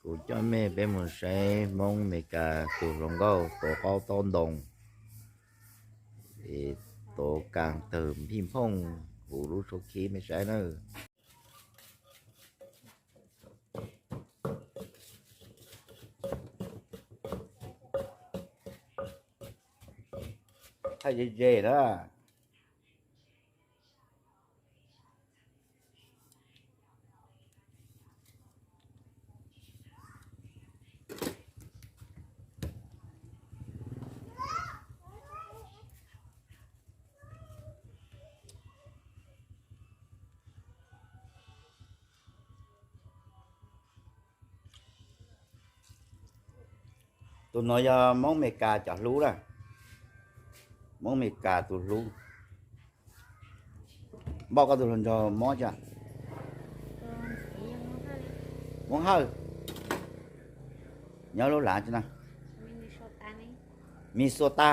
Kuv coj mej peb mus saib Hmoob Amelikas tus hluas nkauj tuav qaub taub ntoo, es tuav kas tawg nphij nphooj huv lub suab khib mej saib nawb. Thaij ze ze na. Tus no yog Hmoob Amelikas cov hlub na. Hmoob Amelikas tus hlub. Npauj, koj tus hluas nraug mob tsi? Hmoob Hawj. Nyob lub lav tsi na? Minnesota.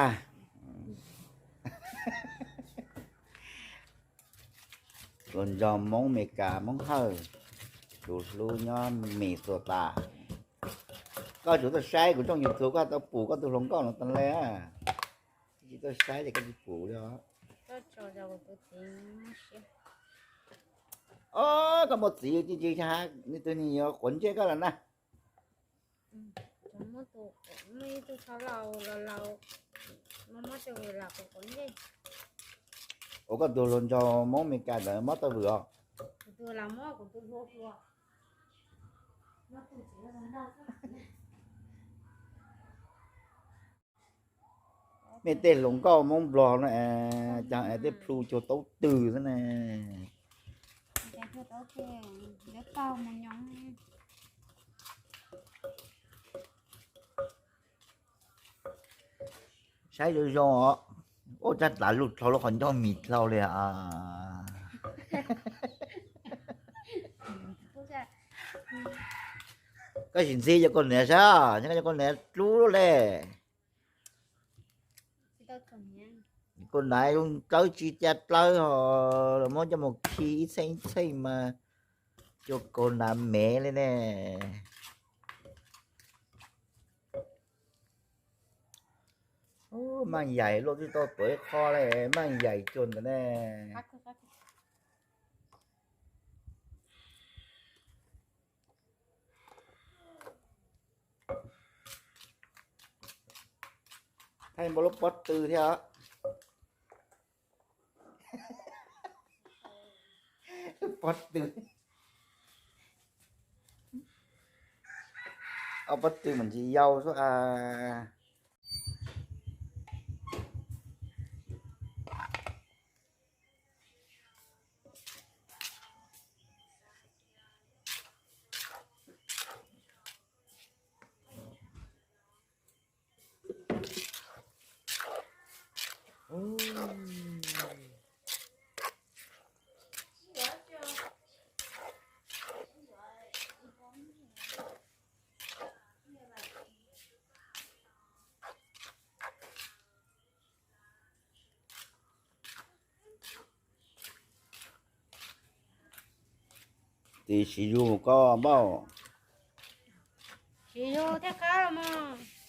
Hluas nraug Hmoob Amelikas, Hmoob Hawj, tus hlub nyob Minnesota. Koj tsuas tuaj saib kuv tshooj YouTube, koj tau pum koj tus hluas nkauj no tas li. Tsis tuaj saib ces koj tsis pum li os. Os, koj muaj txiv ces tsis hais, nws tus nws yuav quav ntsej koj lawm na. Ua koj tus hluas nraug Hmoob Amelikas ntawd mob tau vwm os. Mej tej hluas nkauj Hmoob Nplog no, cas es tej plhu cuag taub twg xwb ne. Saib zoo zoo os. Ua cas tas lug dlhau lub qhov ncauj mis dlhau li os. Koj sim ntxig cov kaus hniav saib, nyob koj cov kaus hniav dlub le. Kaus hniav zoo dlawb tsis ca dlawb ho, muab coj mus khi ib txheej ib txheej mas cua kaus hniav mev li ne. Maaj yaim luaj twb tau tuav ib qho le, maaj yaim cuag ntawd ne. Thaij npau lub pob tw thiab. Pob tw. Ob pob tw mas ntsis yau xwb as. Tis siv zug koj npauj. Siv zug thiaj qab los mas.